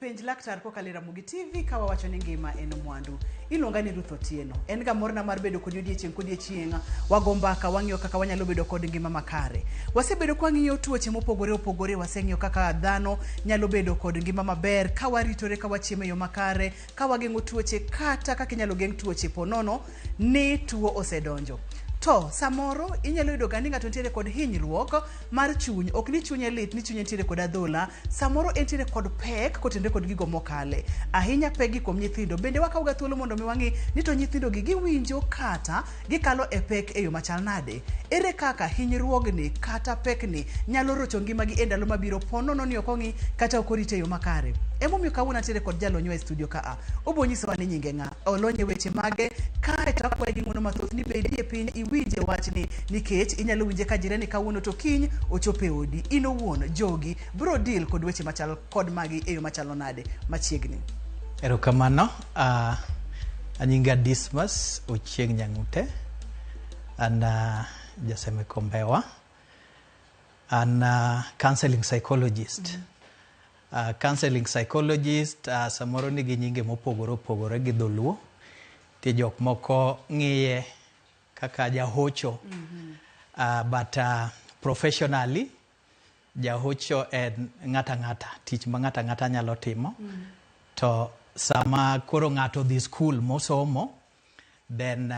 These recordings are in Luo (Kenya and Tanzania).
Penj Laktar kokalo e Ramogi TV ka wawacho ni ngima en mwandu. Iluonga ni Ruth Otieno. En ga morna mar bedo kodi odiechieng' kodiechieng'. Wago mbaka, wang'iyo kaka wanyalo bedo kod ngima makare. Wasebedo ka wang'iyo tuoche mopogore opogore, waseng'iyo kaka dhano nyalo bedo kod ngima maber ka waritore, ka wachiemo e yo makare, ka wageng'o tuoche kata kaka inyalo geng' tuoche ponono ni tuo osedonjo. To samoro inyalo yudo ga ni ng'ato nitiere kod hinyruok mar chuny, ok ni chunye lit, ni chunye nitiere kod adhola, samoro entiere kod pek kotenore kod gigo mokale. Ahinya pek gi kuom nyithindo. Bende wakawo ga thuolo mondo mi wang'i ni to nyithindo gi giwinjo kata gikalo e pek e yo machal nade. Ere kaka hinyruogni kata pekni nyalo rocho ngimagi e ndalo mabiro po nono ni ok ong'i kata ok orite e yo makare. Emomiyo kawuono antiere kod jalonywa e studio ka a. Obo nyisowa ni nyinge ng'a, olony e weche mage, kae to akwaye gi ng'uono mathoth ni bedie piny iwinje wachni nikech inyalo winje ka jirani kawuono to kiny ochopo e odi. In owuon jogi bro deal kod weche machal kod magi e yo machalo nade machiegni. Erokamano. Anyinga Dismas Ochieng' Nyang'ute. An Jaseme Kombewa. An counseling psychologist. Counseling psychologist samoro nigi nyinge mopogore opogore gi dholuo. Nitie jok moko ng'iye kaka jahocho. But professionally jahocho en ng'ata ng'ata, tich ma ng'ata ng'ata nyalo timo. To sama koro ng'ato odhi skul mosomo, then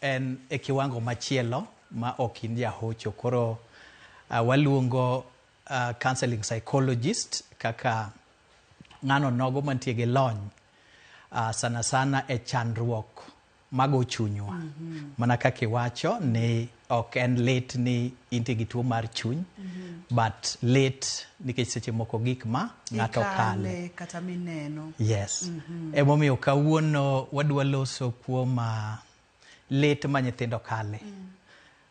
en e kiwango machielo ma ok in jahocho. Koro waluongo counseling psychologist kaka ng'ano nogo mantie gi lony sana sana e chandruok mago chunywa. Mana kaka iwacho ni ok en lit ni intie gi tuo mar chuny, but lit nikech seche moko gik ma ng'ato kale. Ikale kata mineno. Yes. Emomiyo kawuono wadwa loso kuom lit ma nyithindo kale.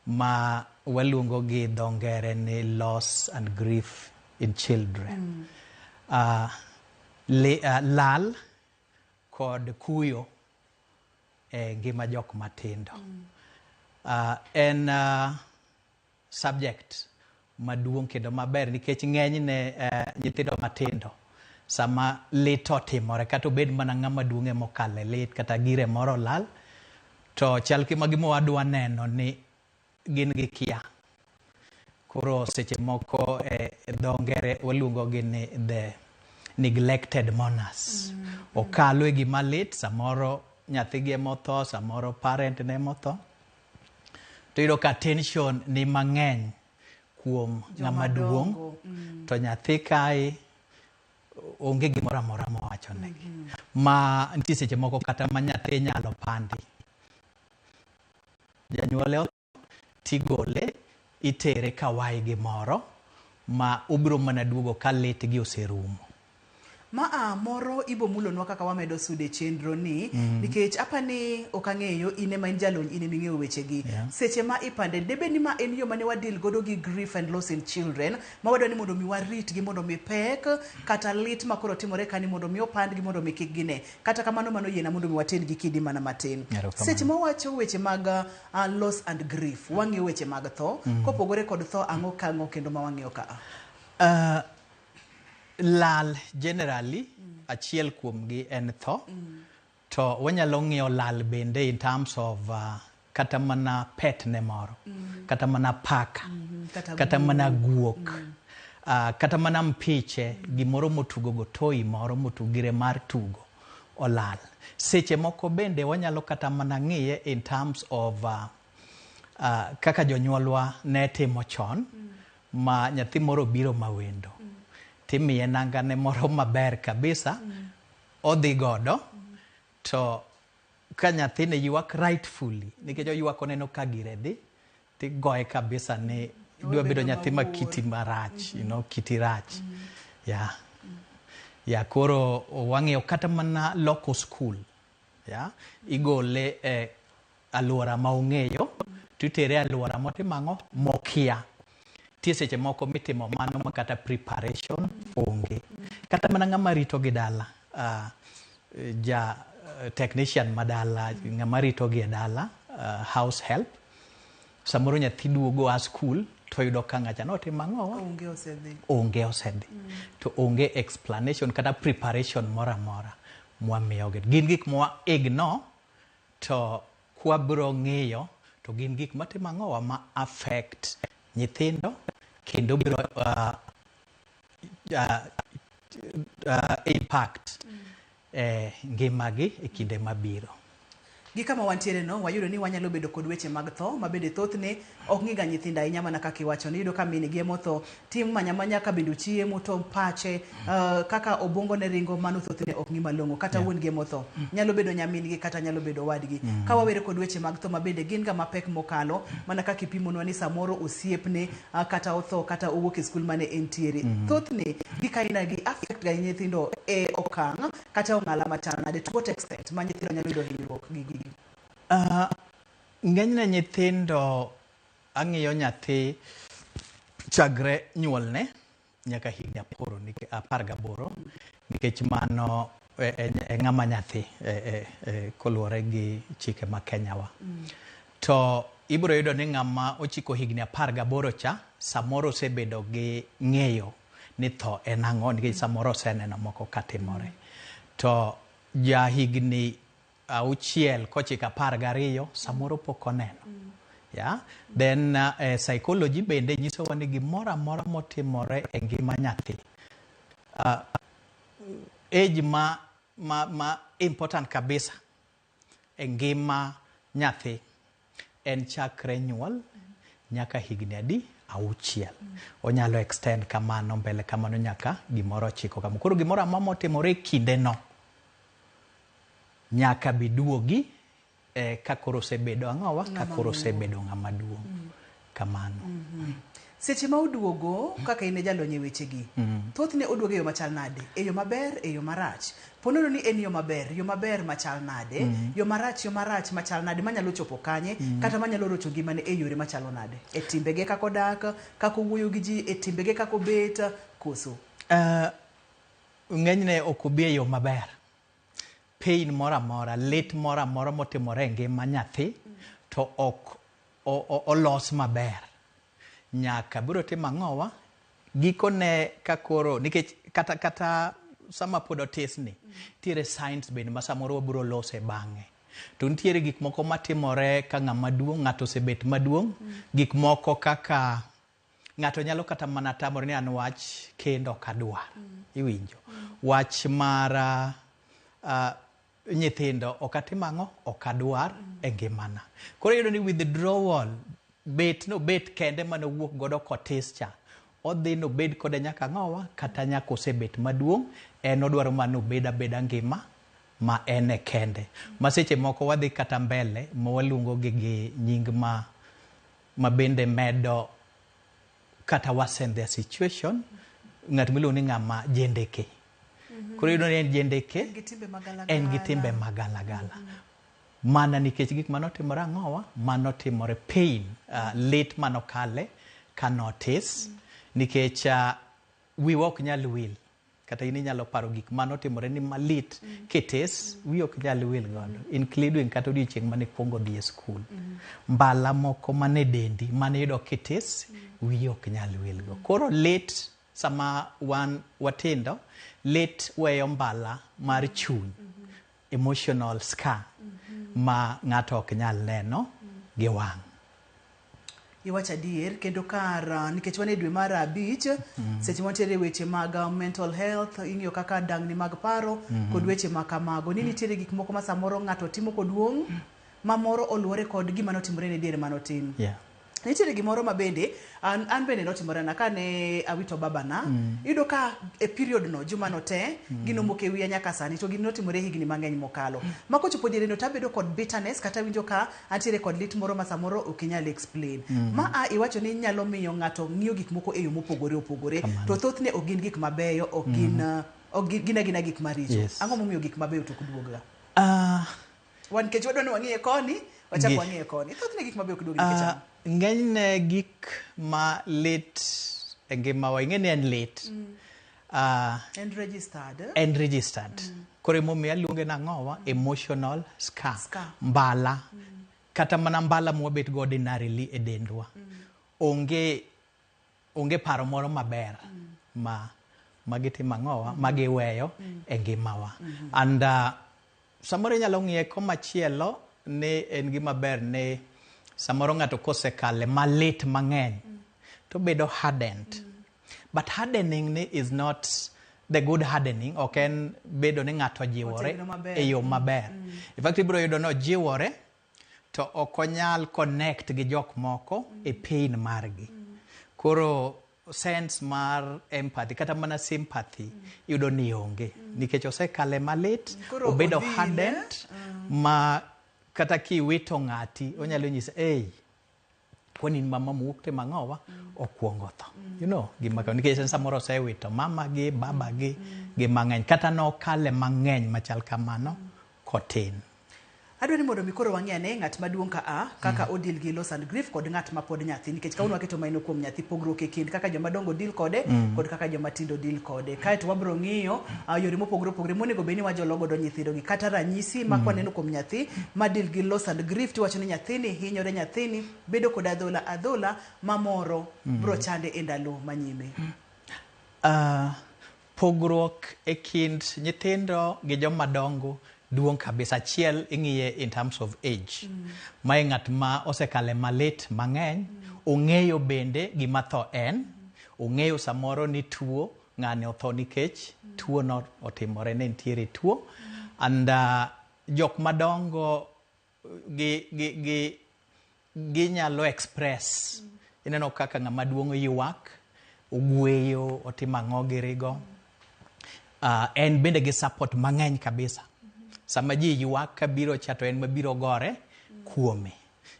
Ma waluongo gi dho ngere ni loss and grief in children. Lal kod kuyo e ngima jok matindo. En subject maduong' kendo maber nikech ng'enyne nyithindo matindo sama lit otimore kata obed mana ng'ama duong' emokalo e lit kata gire moro olal to chal kima gima wadwa neno ni gin gi kia. Koro seche moko e dho ngere waluongo gi ni the neglected mourners. Okalo e gima lit, samoro nyathigi emotho, samoro parent ne emotho. To iyudo ka tension ni mang'eny kuom ng'ama duong' to nyathi kae onge gimoro amora mowacho negi. Ma nitie seche moko kata ma nyathi nyalo pandi. Janyuole otho tigole itere kawai gimoro ma obiro mana duogo ka lit gi oserumo. Ma a moro ibo mulonwa kaka wamedo sude chenro ni nikech apani ok ang'eyo in ema in jalony in ema ing'eyo weche gi. Seche ma ipande debed ni ma en yo mane wa deal godo gi grief and loss in children ma wadwa ni mondo mi warit gi mondo mi pek kata lit ma koro timore kani mondo mi opand gi mondo mi kik gine. Kata kamano mano yiena mondo mi waten gi kidi mana matin. Seche ma wawacho weche mag loss and grief wang'iyo weche mag tho. Kopogore kod tho ang'o kang'o kendo ma wang'iyo ka a? Lal generally achiel kuom gi en tho. To wanyalo ng'iyo lal bende in terms of kata mana pet ne moro, kata mana paka, kata mana guok, kata mana mpiche, gimoro motugo go, toy moro motugire mar tugo olal. Seche moko bende wanyalo kata mana ng'iye in terms of kaka jonyuolwa ne timo chon, ma nyathi moro biro mawendo timiye nangane moro maber kabisa, odhi godo to ka nyathini ywak rightfully nikech oywak oneno ka gire dhi tigoye kabisa ni idwa bedo nyathi ma kiti marach, you know, kiti rach. Yeah. Yeah, koro wang'iyo kata mana loko school. Yeah. Igole e alwora ma ong'eyo titere e alwora motimo ang'o mokia. Nitie seche moko mitimo mano ma kata preparation onge. Kata mana ng'ama rito gi dala, ja technician ma dala, ng'ama rito gi e dala, house help, samoro nyathi duogo a school To yudo ka ng'acha notimo ang'owa? Onge, osedhi. Onge, osedhi. To onge explanation kata preparation moro amora mwamiyogi. Gin gik mwa ignore, to kwabiro ng'iyo to gin gik matimo ang'owa, ma affect nyithindo kendo biro impact ngimagi e kinde mabiro. Gi kama wantiere no, wayudo ni wanyalo bedo kod weche mag tho ma bende thothne ok ng'iga nyithindo ahinya. Mana kaka iwacho ni iyudo ka min gi emotho, tim manya manya ka bende ochiemo to pache kaka obwongo ne ringo, mano thothne ok ng'i malong'o. Kata wuon gi emotho, nyalo bedo nyamin gi kata nyalo bedo owadgi. Ka wawere kod weche mag tho ma bende gin ga mapek mokalo, mana kaka ipimonwa ni samoro osiepne kata otho kata owuok e skul mane entiere, thothne gik aina gi affect ga nyithindo e okang' kata ong'ala machal nade? To what extent ma nyithindo nyalo yudo hinyruok gi gigi? Ng'enyne nyithindo, ang'iyo nyathi chakre nyuolne nyaka higni aporo 18, nikech mano e ng'ama nyathi koluwore gi chike ma Kenya wa. To ibiro yudo ni ng'ama ochiko higni 18 cha samoro osebedo gi ng'eyo ni tho en ang'o, nikech samoro oseneno moko katimore. To ja higni 6 kochiko 12 samoro pok oneno. Yeah? Then psychology bende nyisowa ni gimoro amora motimore e ngima nyathi, age ma important kabisa e ngima nyathi en chakre nyuol nyaka higni adi? 6. Onyalo extend kamano mbele kamano nyaka gimoro ochiko kama. Koro gimoro amora motimore e kindeno nyaka biduogi ka koro osebedo ang'owa, ka koro osebedo ng'ama duong'. Kamano. Seche ma oduogo, kaka in e jalony e wechegi, thothne oduogo e yo machal nade? E yo maber, e yo marach? Ponono ni en yo maber, yo maber machal nade? Yo marach, yo marach machal nade? Manyalo chopo kanye? Kata manyalo rocho ngimane e yore machalo nade? E timbege kaka odak, kaka owuoyo gi ji, e timbege kaka obet, koso? Ng'enyne ok obi e yo maber. Pain moro amora, lit moro amora motimore e ngima nyathi to ok olos maber. Nyaka biro timo ang'owa? Gikone ka koro, nikech kata sama pod otisni, nitiere signs bende ma samoro wabiro lose bang'e. To nitiere gik moko matimore ka ng'ama duong', ng'ato osebet maduong', gik moko kaka ng'ato nyalo kata mana tamore ni an wach kend ok adwar. Iwinjo. Wach mar nyithindo ok atim ang'o? Ok adwar e ngimana. Koro iyudo ni withdrawal, bet nobet kende manowuok godo kotis cha, odhi nobed kode nyaka ang'owa, kata nyaka osebet maduong', en odwaro mana obed abeda ngima ma en e kende. Ma seche moko wadhi kata mbele ma waluongo gi nying ma bende medo kata worsen their situation, ng'at miluongo ni ng'ama jendeke. Koro iyudo ni en jendeke, En gi timbe magalagala. En gi timbe magalagala. Mana nikech gik manotimore ang'owa, manotimore pain, lit manokale ka notis, nikech wiwa ok nyal wil. Kata in inyalo paro gik manotimore ni malit kitis, wiyi ok nyal wil godo. Including kata odiochieng' mane ikwongo dhi e skul. Mbala moko mane dendi mane iyudo kitis, wiyi ok nyal wil go. Koro lit sama wan watindo, lit weyo mbala mar chuny, emotional scar, ma ng'ato ok nyal neno gi wang'. Iwacho adier, kendo kar nikech wan e dwe mar 5, seche mantiere weche mag mental health, ing'iyo kaka dangni mag paro kod weche ma kamago, ni nitiere gik moko ma samoro ng'ato timo koduong', ma moro oluwore kod gima notimore ne diere manotin. Nitiere gimoro ma bende an bende notimore na kane awito babana. Iyudo ka e period no, juma no te, gino moko e wiya nyaka sani, to gino notimore higni mang'eny mokalo. Ma kochopo diere no tabedo kod bitterness, kata winjo ka antiere kod lit moro ma samoro ok inyal explain. Ma a iwacho ni nyalo miyo ng'ato ng'iyo gik moko e yo mopogore opogore. Kamano. To thothne ok gin gik mabeyo, ok gin, ok gin agina gik maricho. Ang'o momiyo gik mabeyo to ok duogga? Wan nikech wadwa ni wang'iye koni, wachak wang'iye koni. Thothne gik mabeyo ok duogi nikech ang'o? Ng'enyne gik ma lit e ngimawa, ing'e ni en lit. En registered. En registered. Koro emomiyo aluonge nang'owa? Emotional scar. Scar. Mbala. Kata mana mbala mwabet go ordinarily e dendwa. Onge Onge paro moro maber ma gitimo ang'owa ma giweyo e ngimawa. And samoro inyalo ng'iye komachielo ni en gima ber ni samoro ng'ato kosekale malit mang'eny to bedo hardened. But hardening ni is not the good hardening, ok en bedo ni ng'ato jiwore Otegno maber. E yo maber. In fact, ibiro yudo ni ojiwore to ok onyal connect gi jok moko e pain margi. Koro sense mar empathy kata mana sympathy iyudo ni onge nikech osekale malit. Koro Obedo odhile. hardened ma kata kiwito ng'ati onyalo nyisi, "Ei, kwani in mama muok timo ang'owa okuongo tho?" Gima kama nikech en samoro osewito mama gi baba gi mang'eny kata nokale mang'eny machal kamano kotin. Adwa ni mondo mi koro wang'i ane ng'at maduong' ka a kaka odeal gi loss and grief kod ng'at ma pod nyathi, nikech kawuono waketo maino kuom nyathi, pogruok e kind kaka joma dongo deal kode kod kaka joma tindo deal kode. Kaeto wabiro ng'iyo yore mopogore opogore monego bed ni wajolo godo nyithindo gi, kata ranyisi ma kwaneno kuom nyathi ma deal gi loss and grief, tiwacho ni nyathini hinyore, nyathini bedo kod adhola, adhola mamoro biro chande e ndalo manyime. Pogruok e kind nyithindo gi joma dongo duong' kabisa. Achiel, ing'iye in terms of age. Mae ng'at ma osekale malit mang'eny, ong'eyo bende gima tho en, ong'eyo samoro ni tuo ng'ani otho nikech tuo no otimore ne nitiere tuo. And jok madongo gi ginyalo express. Ineno kaka ng'ama duong' ywak, ogweyo, otimo ang'o girigo. En bende gi support mang'eny kabisa. Sama ji ywak kabiro cha to en mabiro gore kuome.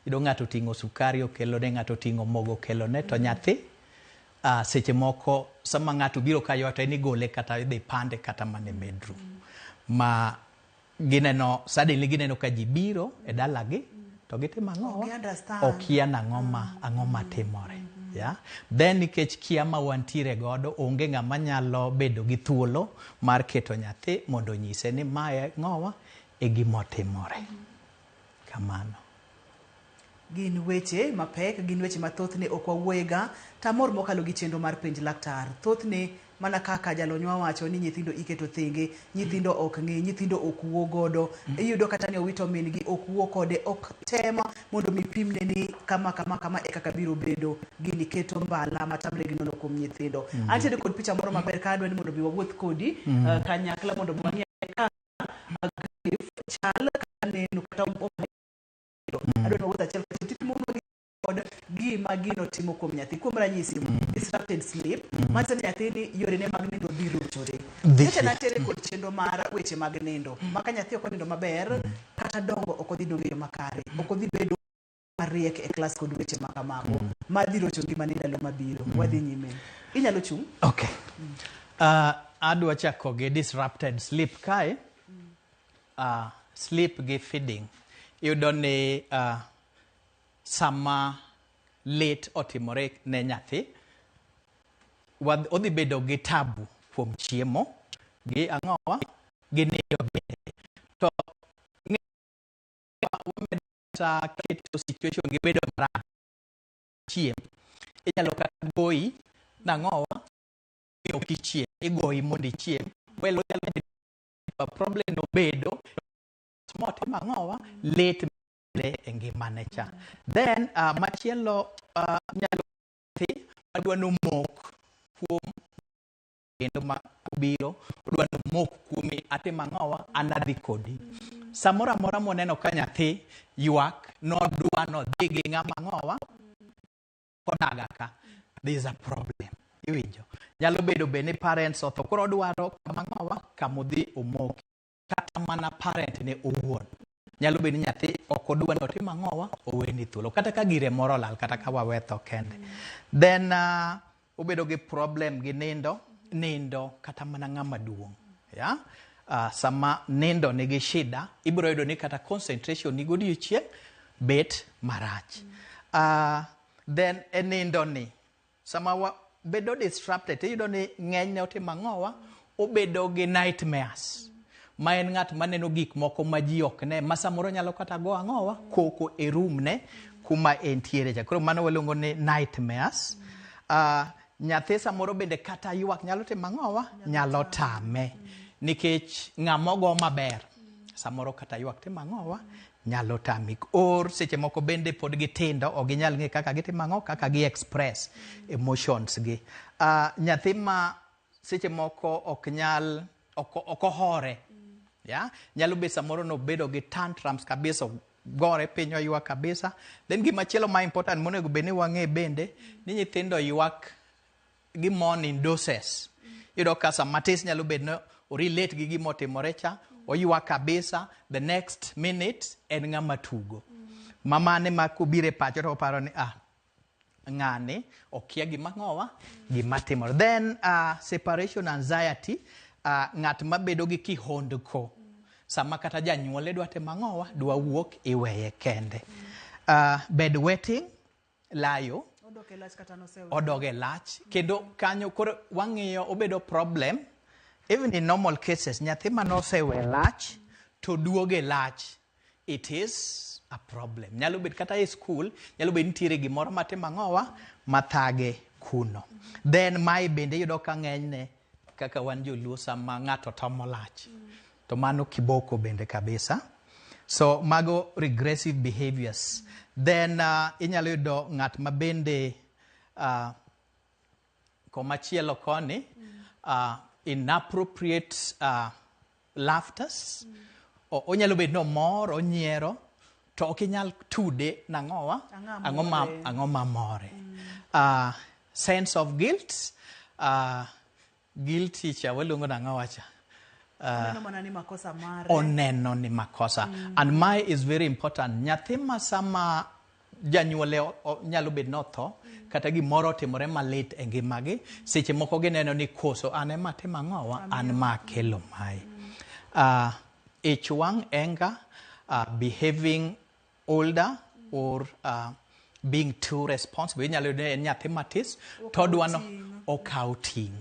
Iyudo ng'ato oting'o sukari okelone, ng'ato oting'o mogo okelone, to nyathi seche moko sama ng'ato biro ka ywak to en igole kata idhi pande kata mana e bedroom. Ma gineno, suddenly gineno ka ji biro e dalagi to gitimo ang'o? Ok gi-understand. Okia nang'o ma ang'o matimore. Yeah? Then nikech kia ma wantiere godo, onge ng'ama nyalo bedo gi thuolo mar keto nyathi mondo onyise ni mae ng'owa e gimotimore. Kamano. Gin weche mapek, gin weche ma thothne ok wawuoyega. Tamor mokalo gi chenro mar Penj Laktar. Thothne mana kaka jalonywa wacho ni nyithindo iketo thenge, nyithindo ok ng'i, nyithindo ok wuo godo. Iyudo kata ni owito min gi, ok wuo kode, ok tem mondo mi pimne ni kama kama kama e kaka biro bedo. Gini keto mbala matamre gi nono kuom nyithindo. Antiere kod picha moro maber ka adwa ni mondo mi wawuoth kodi kanyakla mondo mi wang'e ka grief chal kaneno kata adwa ni wawuoth achiel kachiel tipimonwa gi kod gima gino timo kuom nyathi. Kuom ranyisi, disrupted sleep manyiso ni nyathini yorene mag nindo dhi rochore. Dhi. Nyocha nantiere kod chenro mar weche mag nindo ma ka nyathi ok onindo maber, kata dongo ok odhi dongo e yo makare, ok odhi bedo mariek e klas kod weche ma kamago madhi rocho ngimane ndalo mabiro. Wadhi nyime, inyalo chung'. Okay. Adwa chako gi disrupted sleep kae. Sleep gi feeding. Iyudo ni sama lit otimore ne nyathi, odhi bedo gi tabu kuom chiemo, gi ang'owa, gi nindo bende. To wamedo kata keto situation gi bedo marach chiem. Inyalo kata goyi nang'owa ni ok ichiem, igoyi mondo ichiem. Well, onyalo bedo problem no bedo motimo ang'owa lit e ngimane cha. Then machielo nyalo nyathi madwa nomok kuom kendo ma obiro odwa nomok kuomi, atimo ang'owa, an adhi kodi. Samoro amora moneno ka nyathi ywak nodwa nodhi gi ng'ama ang'owa kodaga ka, there is a problem. Iwinjo nyalo bedo be ni parents otho, koro odwaro kama ang'owa kamodhi omoki, kata mana parent ne owuon nyalo bedo ni nyathi ok odwa ni otim ang'owa oweni thuolo kata ka gire moro olal, kata ka wawe tho kende. Then obedo gi problem gi nindo, nindo kata mana ng'ama duong', yeah? Sama nindo nigi shida, ibiro yudo ni kata concentration ni godiochieng' bet marach. Then e nindo ni sama wa bedo disrupted, iyudo ni ng'enyne otimo ang'owa, obedo gi nightmares ma en ng'at maneno gik moko ma ji ok ne, ma samoro nyalo kata go ang'owa koko e room ne kuma entiere cha. Koro mano waluongo ni nightmares. Nyathi samoro bende kata ywak nyalo timo ang'owa? Nyalo tame. Nikech ng'ama ogo maber, samoro kata ywak timo ang'owa? Nyalo tami. Or seche moko bende pod gitindo, ok ginyal ng'e kaka gitimo ang'o, kaka gi express emotions gi. Nyathi ma seche moko ok nyal, ok ohore. Yeah? Nyalo bet samoro nobedo gi tantrums kabisa, gore piny oywak kabisa. Then gimachielo ma important monego bed ni wang'e bende, ni nyithindo ywak gi mourn in doses. Iyudo ka sama matis nyalo bet ni orelate gi gima otimore cha, oywak kabisa, the next minute en ng'ama tugo. Mamane ma kobiro e pache to oparo ni, ng'ani okia gima ng'owa, gima timore. Then separation anxiety, ng'at mabedo gi kihondko. Sama kata janyuole dwa timo ang'owa, dwa wuok iweye kende. Bedwetting, layo. Odok e lach kata nosewe. Odok e lach. Kendo kanyo koro wang'iyo obedo problem. Even in normal cases, nyathi manosewe lach to duogo e lach. It is a problem. Nyalo bet kata e school, nyalo bet nitiere gimoro matimo ang'owa, mathage kuno. Then mae bende iyudo ka ng'enyne kaka wan joluo sama ng'ato tomo lach. To mano kiboko bende kabisa. So mago regressive behaviors. Then inyalo yudo ng'at ma bende komachielo koni, inappropriate laughters. Onyalo bedo ni omor, onyiero, to ok inyal tude nang'owa, ang'o ma more. Sense of guilt, guilty cha waluongo nang'o wacha? Oneno mana ni makosa mare. Oneno ni makosa. And mae is very important. Nyathi ma sama janyuole nyalo bedo ni otho, kata gimoro otimore malit e ngimagi, seche moko gineno ni koso an ema atimo ang'owa, an ma akelo mae. Ich wang', anger, behaving older or being too responsible. Inyalo yudo ni en nyathi matis, to odwa no okaw ting'.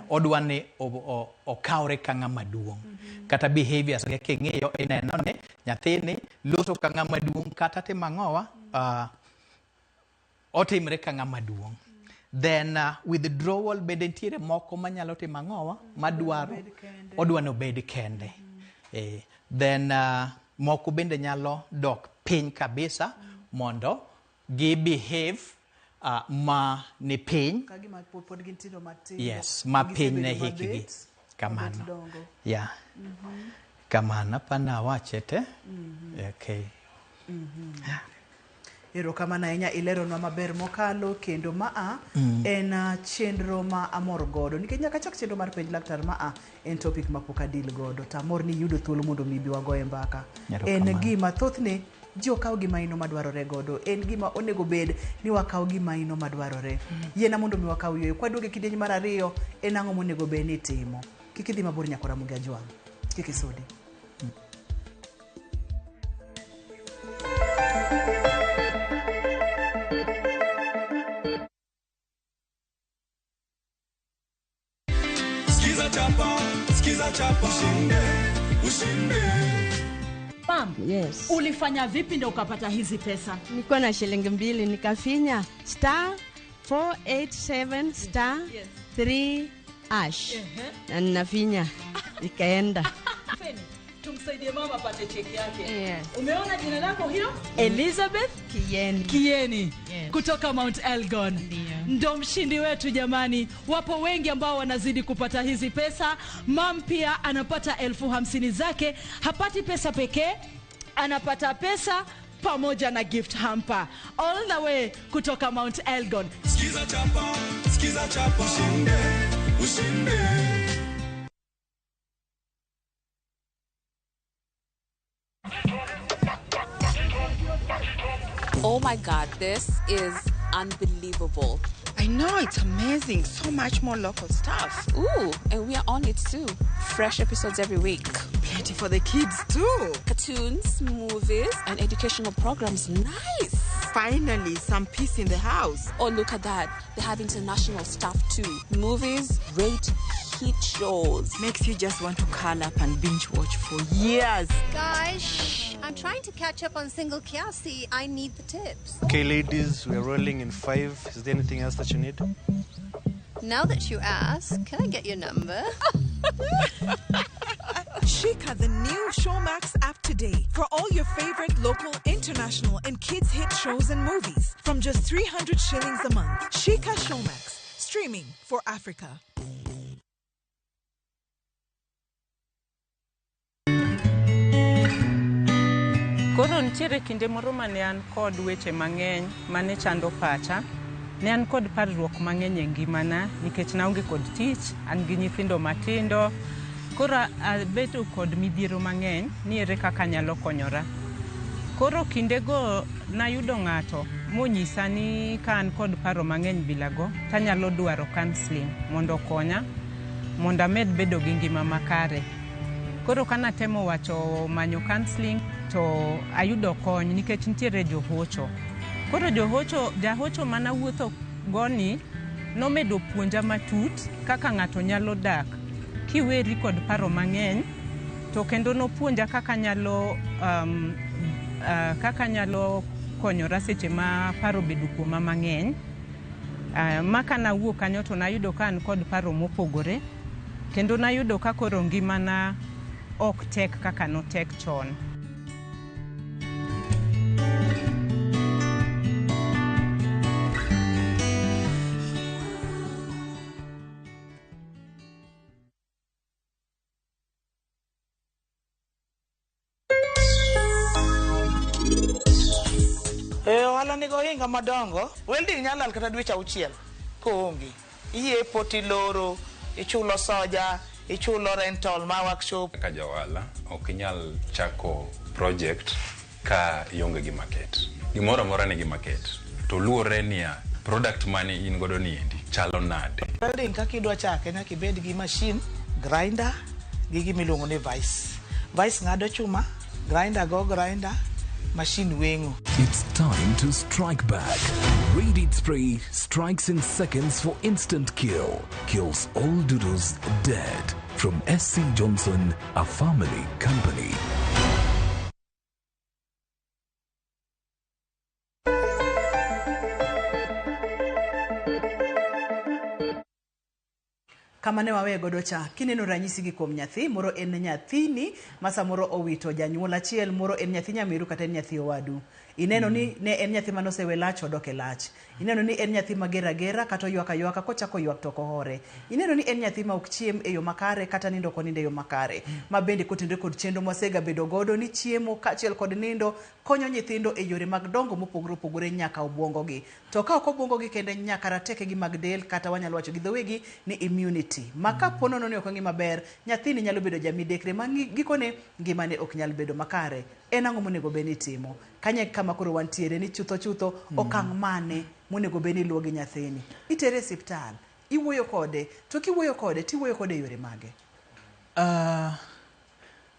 Odwa ni okawre ka ng'ama duong'. Kata behaviors ge king'iyo ineno ni nyathini loso ka ng'ama duong' kata timo ang'owa, otimre ka ng'ama duong'. Then withdrawal bende nitiere moko manyalo timo ang'owa, madwaro odwa ni obed kende. Then moko bende nyalo dok piny kabisa mondo gi behave ma ni piny. Ka gima pod gin tindo matindo. Yes, ma piny ne Gisebedo hikgi. mabet, Kamano. mabet dongo. Yeah. Kamano, pana wache te. Okay. Erokamano ahinya, ileronwa maber mokalo, kendo maa en chenro ma amor godo. Nikech nyaka chak chenro mar penj laktar maa en topic ma pok adil godo. To amor ni iyudo thuolo mondo mi ibi wagoye mbaka. Erokamano. En gima thothne ji okaw gi maino madwarore godo. En gima onego bed ni wakaw gi maino madwarore. Yiena mondo mi wakaw yueyo. Kwaduogo e kidieny mar ariyo, en ang'o monego bed ni itimo? Kik idhi mabor nyakora Ramogi Ajwang'. Kik isudi. Skiza chapa, skiza chapa, ushinde, ushinde. Ma'am, Yes. Ulifanya vipi ndio ukapata hizi pesa? Nilikuwa na shilingi 2 nikafinya star 487 star 3 hash. Na ninafinya ikaenda. Feni, tumsaidie mama apate cheki yake. Yes. Umeona jina lako hilo? Elizabeth Kieni. Kieni. Yes. Kutoka Mount Elgon. Ndiyo. Ndo mshindi wetu jamani. Wapo wengi ambao wanazidi kupata hizi pesa. Mam pia anapata 50,000 zake. Hapati pesa pekee, anapata pesa pamoja na gift hamper. All the way kutoka Mount Elgon. Skiza chapa, skiza chapa, ushinde, ushinde. Oh my God, this is unbelievable. I know, it's amazing. So much more local stuff. Ooh, and we are on it too. Fresh episodes every week. Plenty for the kids too. Cartoons, movies, and educational programs. Nice. Finally, some peace in the house. Oh, look at that. They have international stuff too. Movies, great hit shows. Makes you just want to curl up and binge watch for years. Guys, shh. I'm trying to catch up on Single Kiasi. I need the tips. Okay, ladies, we're rolling in 5. Is there anything else that you need? Now that you ask, can I get your number? Shika the new Showmax app today for all your favorite local, international, and kids hit shows and movies from just 300 shillings a month. Shika Showmax, streaming for Africa. Koro nitiere kinde moro mane an kod weche mang'eny mane chando pacha. Ne an kod parruok mang'eny e ngimana nikech naonge kod tich, an gi nyithindo matindo. Koro abedo kod midhiero mang'eny ni ere kaka anyalo konyora. Koro kindego nayudo ng'ato monyisa ni ka an kod paro mang'eny bilago tanyalo dwaro counseling mondo okonya mondo amed bedo gi ngima makare. Koro kanatemo wacho manyo counseling to ayudo kony nikech nitiere johocho. Koro johocho, jahocho manawuotho goni nomedo puonja matut kaka ng'ato nyalo dak kiweri kod paro mang'eny, to kendo nopuonja kaka nyalo kaka nyalo konyora seche ma paro obedo kuoma mang'eny. Ma kanawuok kanyo to nayudo ka an kod paro mopogore, kendo nayudo ka koro ngimana ok tek kaka notek chon. Ohala nigi ohinga madongo. Welding nyalo lal kata dweche auchiel koonge. Iyiepo tiloro, ichulo soja, ichulo rental ma workshop. Kaka ja ohala, ok inyal chako project ka ionge gi market. Gimoro amora nigi market. To luwore niya, product mane in godo ni endi chalo nade. Welding kaka idwa chake nyaka ibed gi machine, grinder gi gimiluongo ni vice. Vice ng'ado chuma, grinder go grinder, machine weng'o. It's time to strike back. Raid Spray strikes in seconds for instant kill. Kills all doodles dead. From SC Johnson, a family company. Kama ne wawe godo cha, kineno ranyisi gi kuom nyathi, moro en nyathini ma samoro owito janyuol achiel, moro en nyathi nyameru kata en nyathi owadu. Ineno ni ne en nyathi mane osewe lach odok e lach. Ineno ni en nyathi mager agera kata oywak aywaka kochako ywak to ok ohore. Ineno ni en nyathi ma ok chiem e yo makare kata nindo ok onindo e yo makare. Ma bende kotenore kod chenro mwasega bedo godo ni chiemo kaachiel kod nindo konyo nyithindo e yore mag dongo mopogore opogore nyaka obwongo gi. To ka ok obwongo gi kende, nyaka ratekegi mag del, kata wanyalo wacho gi dhowegi ni immunity. Ma kapo nono ni ok ong'i maber, nyathini nyalo bedo jamidekre ma gikone ngimane ok nyal bedo makare. En ang'o monego bed ni itimo? Kanye kama koro wantiere ni chutho chutho okang' mane monego bed ni iluwo gi nyathini? Itere e osiptal, iwuoyo kode, to kiwuoyo kode tiwuoyo kode e yore mage?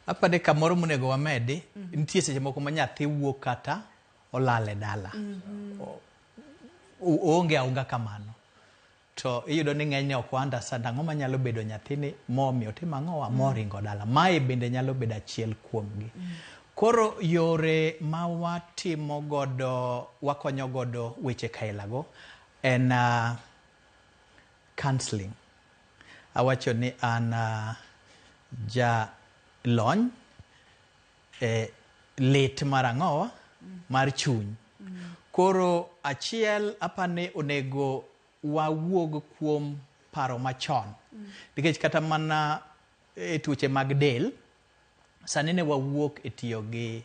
Apani kamoro monego wamedi, nitie seche moko ma nyathi wuok kata olal e dala. Oonge aonga kamano. To iyudo ni ng'enyne ok understand ang'o manyalo bedo nyathini momiyo otimo ang'owa moringo dala. Mae bende nyalo bedo achiel kuomgi. Koro yore ma watimo godo, wakonyo godo weche kailago en counseling. Awacho ni an ja lony e lit mar ang'owa mar chuny. Koro achiel apani onego wawuog kuom paro machon. Nikech kata mana e tuoche mag del, sani ne wawuok e tiyo gi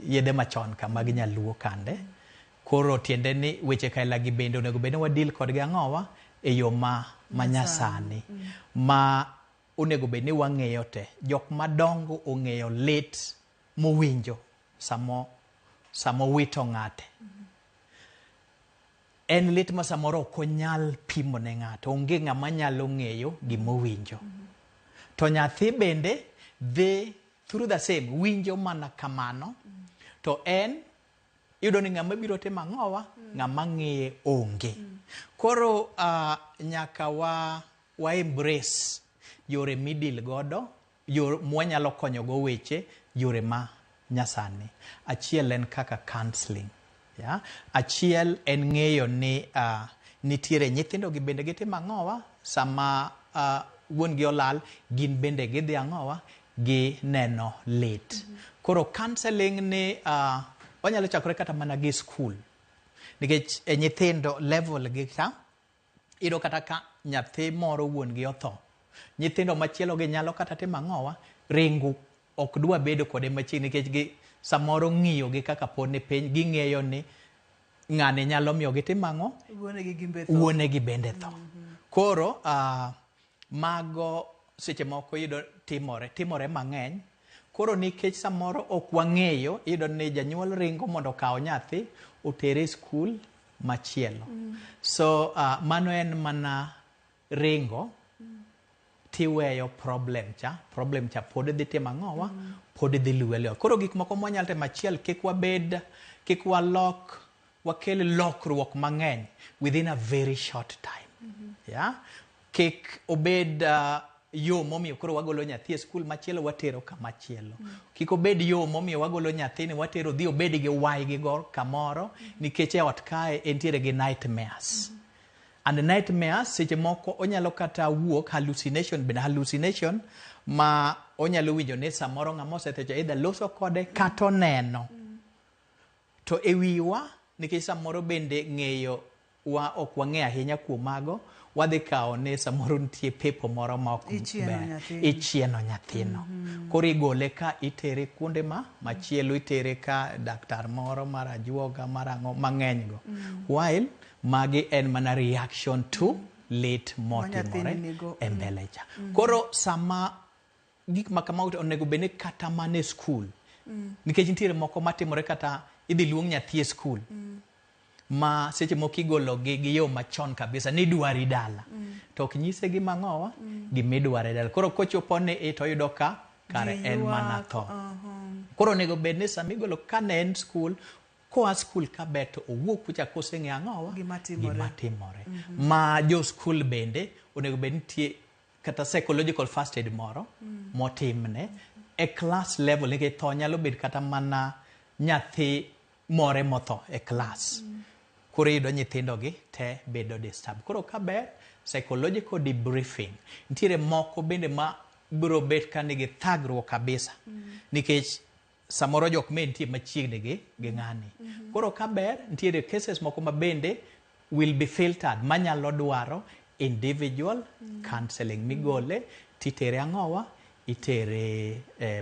yedhe machon ka mag nyaluo kande. Koro tiende ni weche kaila gi bende onego bed ni wadil kodgi ang'owa e yo ma manyasani. Ma onego bed ni wang'eyo te. Jok madongo ong'eyo lit mowinjo samo wito ng'ate. En lit ma samoro ok onyal pimo ne ng'ato. Onge ng'ama nyalo ng'eyo gimowinjo. To nyathi bende dhi through the same, winjo mana kamano. To en iyudo ni ng'ama biro timo ang'owa, ng'ama ng'iye onge. Koro nyaka wa embrace yore midil godo, yor mwanyalo konyo go weche, yore ma nyasani. Achiel en kaka counseling. Yeah? Achiel en ng'eyo ni Nitiere nyithindo gi bende gitimo ang'owa sama wuon gi olal, gin bende gidhi ang'owa, gineno lit. Koro counseling ni wanyalo chakore kata mana gi school. Nikech e nyithindo level gi ka, iyudo kata ka nyathi moro wuon gi otho, nyithindo machielo gi nyalo kata timo ang'owa, ringo ok dwa bedo kode machiegni nikech gi samoro ng'iyo gi kaka pod ni piny, ging'eyo ni ng'ani nyalo miyo gitim ang'o, Wuonegi gimbe tho. Wuonegi bende tho. Koro mago seche moko iyudo timore mang'eny. Koro nikech samoro ok wang'eyo, iyudo ni janyuol ringo mondo okaw nyathi otere e skul machielo. So mano en mana ringo tiweyo problem cha, problem cha pod dhi timo ang'owa, pod dhi luwe luwa. Koro gik moko mwanyalo timo achiel, kik wabed, kik walok, wakel lokruok mang'eny within a very short time. Yeah? Kik obed yo momiyo koro wagolo nyathi e skul machielo watero kamachielo. Kik obed yo momiyo wagolo nyathini watero dhi obed gi wai gi go kamoro, nikech e ot kae entiere gi nightmares. And nightmares seche moko onyalo kata wuok hallucination, bende hallucination ma onyalo winjo ni samoro ng'ama osetho cha either loso kode kata oneno. To e wiwa, nikech samoro bende ng'eyo wa ok wang'eyo ahinya kuom mago, wadhi kawo ni samoro nitie pepo moro ma ok Ichieno ber. nyathino. Ichieno nyathino. Koro igole ka itere kuonde ma machielo, itere ka daktar moro mar ajuoga mar ang'o mang'eny go. While magi en mana reaction to lit motimore nyathini nigo. e mbele cha. Koro sama gik ma kamago onego bed ni kata mana e skul, nikech nitiere moko matimore kata idhi luong nyathi e skul, ma seche moko igolo gi yo machon kabisa ni idwari dala, to ok nyise gima ang'owa, gima idware dala. Koro kochopo ni i to oyudo ka kare Ji en mana ywak, tho. Koro onego bed ni sama igolo ka ne en skul, koa skul ka ber to owuok kucha koseng'eyo ang'owa, Gima timore. gima timore. Ma jo skul bende onego bed nitie kata psychological first aid moro motimne e class level, nikech tho nyalo bet kata mana nyathi more motho e class. Koro iyudo nyithindo gi te bedo disturbed. Koro ka ber psychological debriefing, nitiere moko bende ma biro bet ka nigi thagruok kabisa, nikech samoro jok ma nitie machiegni gi ng'ani. Koro ka ber nitiere cases moko ma bende will be filtered manyalo dwaro individual counseling migole titere ang'owa, itere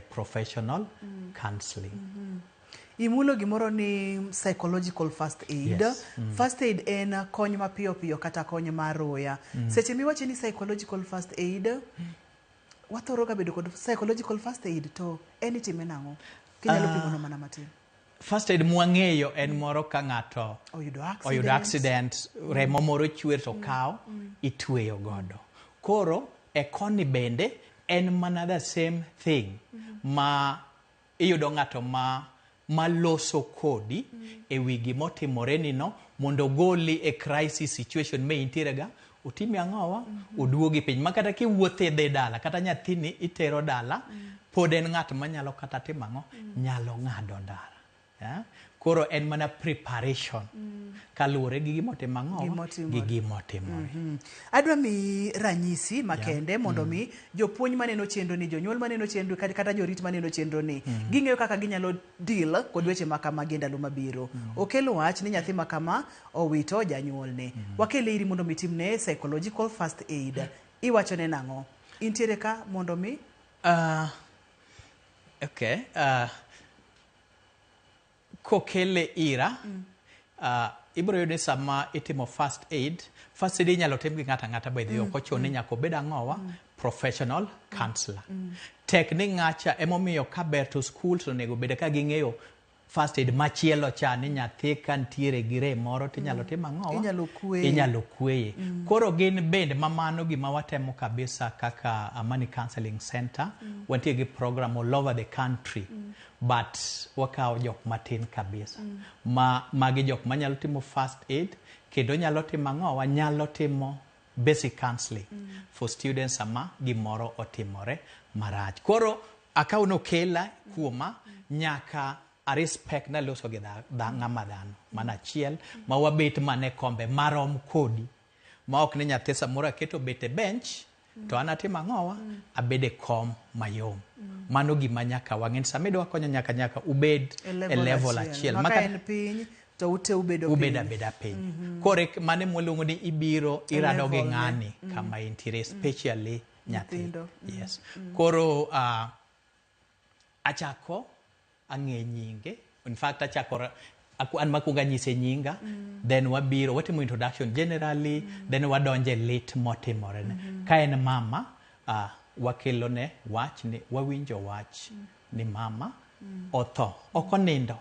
professional counseling. Imulo gimoro ni psychological first aid. Yes. First aid en kony mapiyo piyo kata kony mar roya. Seche miwacho ni psychological first aid, wathoro ga bedo kod psychological first aid to en itime nang'o? Kinyalo pimo mana matin. First aid mwang'eyo en moro ka ng'ato oyudo accident, oyudo accident, remo moro chwer to kawo itweyo godo. Koro e koni bende en mana the same thing, ma iyudo ng'ato ma maloso kodi e wi gimotimore ni no mondo ogoli e crisis situation ma intiere ga, otimi ang'owa, oduogi piny ma kata kiwuotho idhi dala, kata nyathini itero dala, pod en ng'at manyalo kata timo ang'o, nyalo ng'ado ndara. Yeah? Koro en mana preparation kaluwore gi gimotimo ang'owa, Gimotimore. gi gimotimore. Adwa miyi ranyisi makende mondo mi jopuonj maneno chenro ni, jonyuol maneno chenro kata jorit maneno chenro ni, ging'eyo kaka ginyalo deal kod weche ma kamagi e ndalo mabiro. Okel wach ni nyathi ma kama owito janyuolne. Wakele iri mondo mi timne psychological first aid. Iwachone nang'o? Intiere ka mondo mi Okay. Kokele ira, ibiro yudo ni sama itimo first aid, first aid inyalo tim gi ng'ato ang'ata by the way, ok ochuno ni nyaka obed ang'owa, professional counselor. Tek ni ng'acha emomiyo ka ber to schools onego bed ka ging'eyo first aid machielo cha ni nyathi ka nitiere gi rem moro tinyalo timo ang'owa, Inyalo kweye. Inyalo kweye. Koro gin bende mamano gima watemo kabisa kaka Amani Counseling Center, wantie gi program all over the country, but wakawo jok matin kabisa, ma magi jok manyalo timo first aid kendo nyalo timo ang'owa, nyalo timo basic counseling for students sama gimoro otimore marach. Koro akaw nokela kuoma nyaka A respect naloso gi ng'ama dhano mana achiel ma wabet mana e kombe marom kodi ma ok ni nyathi samoro aketo bet e bench to an atimo ang'owa abed e kom mayom. Mano gima nyaka wang'e ni sama idwa konyo nyaka ubed e level achiel. Ma ka en piny to ute ubedo piny. Ubedo abeda piny. Koro mano ema ni ibiro irado gi ng'ani kama intiere, especially nyathi. Yes. Koro achako ang'e nyinge. In fact achako an makwongo anyise nyinga, then wabiro watimo introduction generally, then wadonje lit motimore ne. Ka en mama, wakelone wach ni wawinjo wach ni mama otho, ok onindo,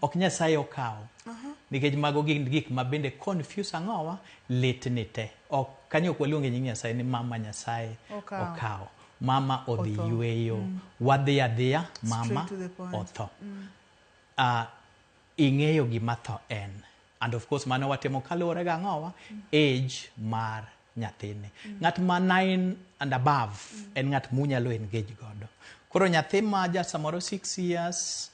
ok Nyasaye okawo. Nikech mago gin gik ma bende confuse ang'owa lit ni te. Ok kanyo ok waluonge nying Nyasaye ni mama Nyasaye okawo. Mama odhi yweyo, wadhi adhiya, mama otho. Ing'eyo gima tho en. And of course mano watimo kaluwore gi ang'owa age mar nyathini. Ng'at ma 9 and above en ng'at munyalo engage godo. Koro nyathi ma ja samoro 6 years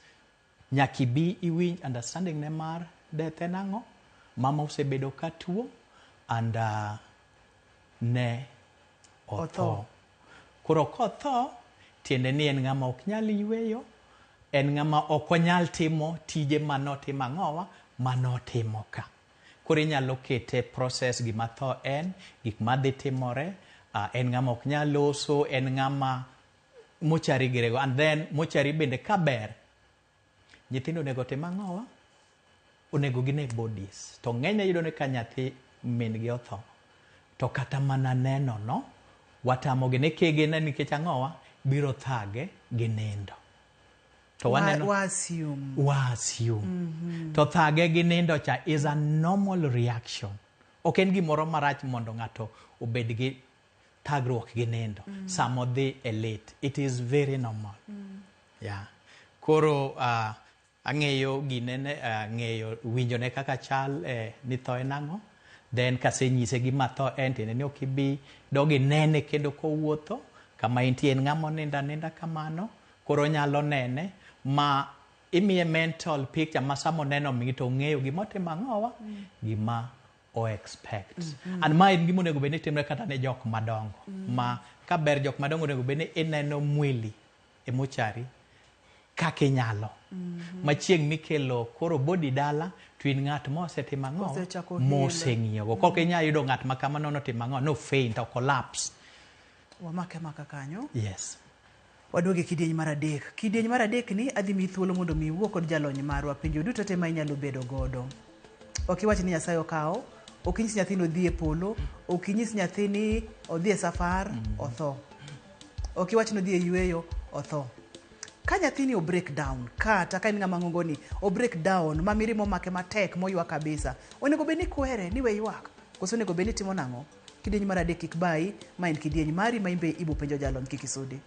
nyaka ibi iwinj understanding ne mar death en ang'o, mama osebedo ka tuo and ne otho. Koro kotho tiende ni en ng'ama ok nyal yweyo, en ng'ama ok onyal timo tije manotimo ang'owa manotimo ka. Koro inyalo kete process gima tho en, gik madhi timore, en ng'ama ok nyal loso, en ng'ama mochari girego. And then mochari bende kaber, nyithindo onego tim ang'owa? Onego gine bodies. To ng'enyne iyudo ni ka nyathi min gi otho, to kata mana neno no, watamogi ni kigine nikech ang'owa, biro thage gi nindo. To waneno wa assume. Wa assume. To thage gi nindo cha is a normal reaction. Ok en gimoro marach mondo ng'ato obed gi thagruok gi nindo. Sama odhi e lit, it is very normal. Yeah. Koro ang'eyo ginene, ang'eyo winjone kaka chal ni tho en ang'o. Then kasenyise gima tho en, tiende ni ok ibi dog inene kendo kowuotho. Kama entie en ng'ama onindo aninda kamano. Koro onyalo nene ma imiye mental picture ma sama oneno mingi to ong'eyo gima otimo ang'owa, gima o expect. And ma en gima onego bed ni timre kata ne jok madongo. Ma kaber jok madongo onego bed ni ineno mwili e mochari kaka inyalo. Ma chieng' mikelo koro body dala to in ng'at mosetimo ang'o, moseng'iyogo. Kok inyalo yudo ng'at ma kamano notimo ang'o, no faint or collapse. Wamake maka kanyo. Yes. Waduoge kidieny mar adek. Kidieny mar adek ni adhi miyi thuolo mondo mi iwuo kod jalony marwa penjo duto te ma inyalo bedo godo. Ok iwach ni Nyasaye okawo, ok inyis nyathini odhi e polo, ok inyis nyathini odhi e safar, otho. Ok iwach ni odhi e yweyo, otho. Ka nyathini o break down, kata ka en ng'ama ng'ongo ni o break down ma mirima omake matek moywak kabisa, onego bed ni kwere ni we ywak, koso onego bed ni timo nang'o? Kidieny mar adek kik bayi, ma en kidieny mari ma imbe ibo penjo jalony kik isudi.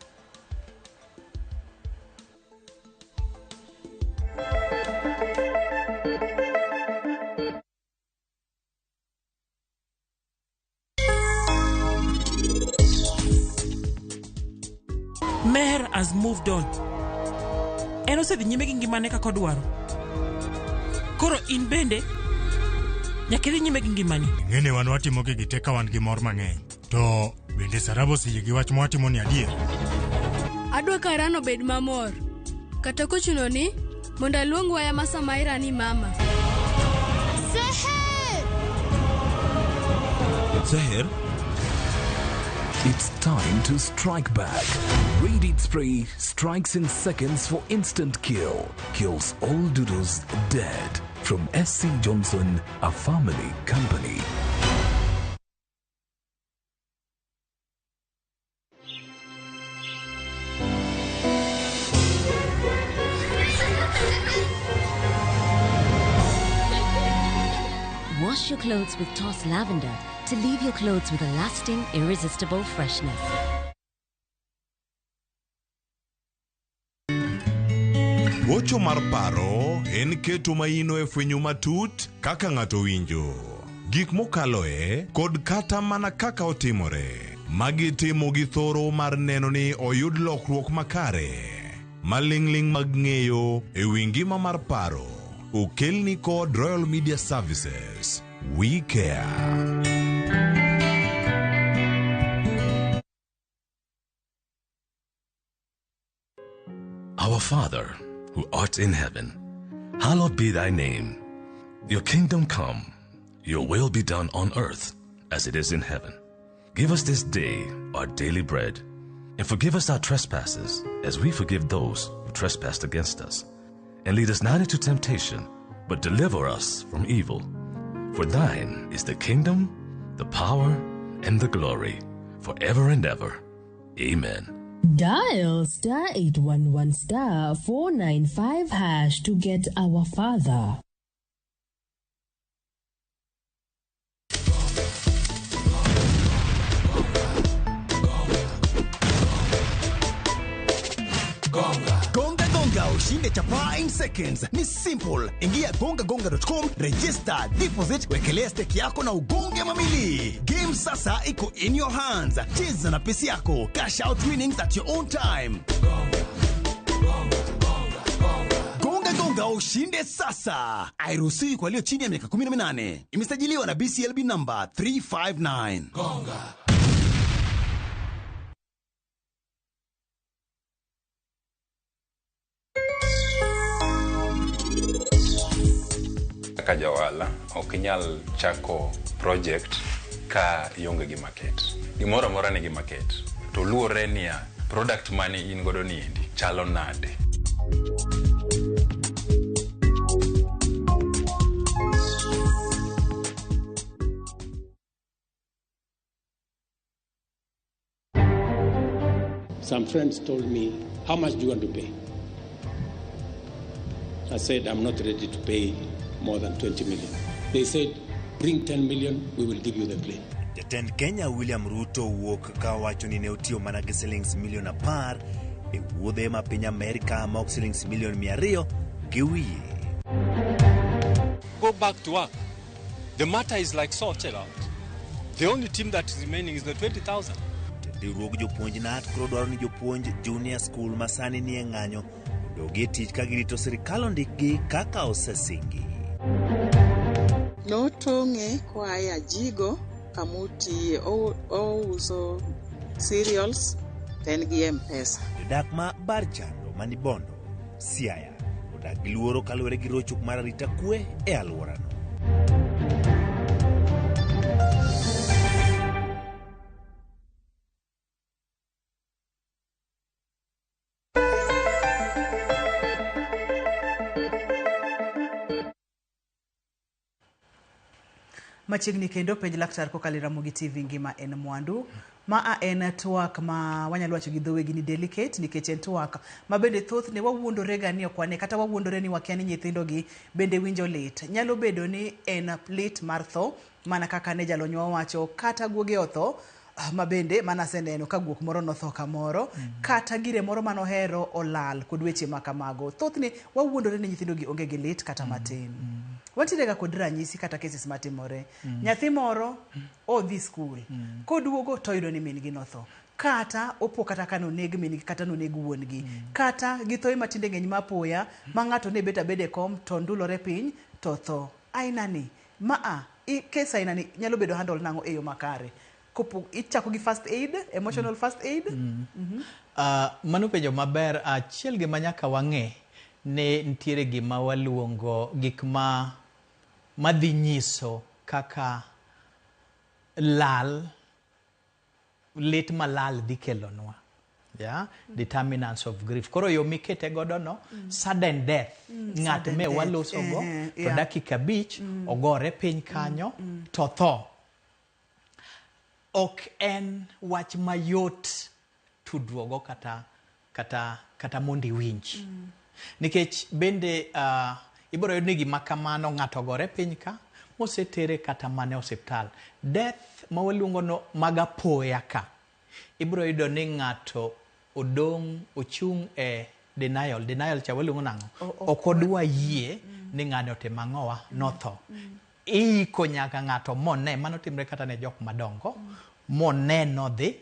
Meher has moved on. En osedhi nyime gi ngimane kaka odwaro. Koro in bende nyaka idhi nyime gi ngimani. Ing'eni wan watimo gigi te ka wan gi mor mang'eny. To bende Sarab oseyie gi wach mwatimo ni adier? Adwa ka Ran obed mamor. Kata kochuno ni mondo aluong waya ma Samaira ni mama. Seher! Seher? It's time to strike back. Raid Spray strikes in seconds for instant kill. Kills all doodles dead. From SC Johnson, a family company. Wash your clothes with Toss Lavender to leave your clothes with a lasting, irresistible freshness. Gocho mar paro en keto maino e fwenyo matut kaka ng'ato winjo, gik mokaloe kod kata mana kaka otimore. Magi timo gi thoro mar neno ni oyud lokruok makare. Maling'ling' mag ng'eyo e wi ngima mar paro. Okelni kod Royal Media Services. We care. Our Father, who art in heaven, hallowed be thy name. Your kingdom come, your will be done on earth as it is in heaven. Give us this day our daily bread, and forgive us our trespasses as we forgive those who trespass against us. And lead us not into temptation, but deliver us from evil. For thine is the kingdom, the power, and the glory, forever and ever. Amen. Dial star 811 star 495 hash to get our father. Gonga Gonga ushinde chapaa in seconds. Ni simple. Ingia gongagonga.com, register, deposit, wekelea stake yako na ugonge mamili. Game sasa iko in your hands. Cheza na pesi yako. Cash out winnings at your own time. Gonga Gonga ushinde sasa. Hairuhusiwi kwa walio chini ya miaka 18. Imesajiliwa na BCLB number 359. Gonga. Kaka jawala, ok inyal chako project ka ionge gi market. Gimoro amora nigi market. To luwore niya, product mane in godo ni endi chalo nade. Some friends told me, How much do you want to pay? I said, I'm not ready to pay more than 20 million. They said, Bring 10 million, we will give you the plane. Jatend Kenya William Ruto wuok ka owacho ni ne otiyo mana gi silings milion 10 e wuodhe ma piny Amerka ma ok silings milion 200 gi wiye. Go back to work. The matter is like sorted out. The only team that is remaining is the 20,000. Riwruog jopuonj KNUT koro dwaro ni jopuonj junior school ma sani nie ng'anyo odogi e tich ka girito sirikal ondikgi kaka osesingi. Notong'e koa e ajigo kamotiye. Ouso cereals to en gi M-Pesa. Jodak ma Barchando mani Bondo, Siaya odak gi luoro kaluwore gi rochruok mar arita kwe e alworano. Machiegni kendo penj laktar kokalo e Ramogi TV ngima en mwandu. Ma en twak ma wanyalo wacho gi dhowegi ni delicate nikech en twak ma bende thothne wawuondore ga ni ok wane kata wawuondore ni wakia ni nyithindo gi bende winjo lit. Nyalo bedo ni en lit mar tho mana kaka ne jalonywa owacho kata guoge otho ma bende mana aseneno ka guok moro notho kamoro kata gire moro manohero olal kod weche ma kamago. Thothne wawuondore ni nyithindo gi onge gi lit kata matin. Wantiere ga kod ranyisi kata cases matimore. Nyathi moro odhi skul, koduogo toyudo ni min gi notho. Kata opo kata ka noneg min gi kata noneg wuon gi. Kata gi thoe matinde ng'eny mapoya ma ng'ato ne bet abeda e kom to ndulore piny to tho. Aina ni, maa, case aina ni nyalo bedo handle nang'o e yo makare? Kopo ichako gi first aid, emotional first aid? Mano penjo maber. Achiel gima nyaka wang'e ni nitiere gima waluongo gik ma madhi nyiso kaka lal, lit malal dhi kelonwa. Yeah? Determinants of grief. Koro yo mikete godo no, sudden death. Ng'at Sudden me death. walosogo, to dakika 5, ogore piny kanyo, to tho. Ok en wach mayot tudruogo kata mondo iwinj. Nikech bende ibiro yudo ni gima kamano ng'ato ogore piny ka, mosetere kata mana e osiptal. Death ma waluongo no mag apoya ka, ibiro yudo ni ng'ato odong' ochung' e denial. Denial cha waluongo nang'o? Ok odwa yie ni ng'ani otimo ang'owa, notho. Iiko nyaka ng'ato mone, mano timre kata ne jok madongo, mone nodhi,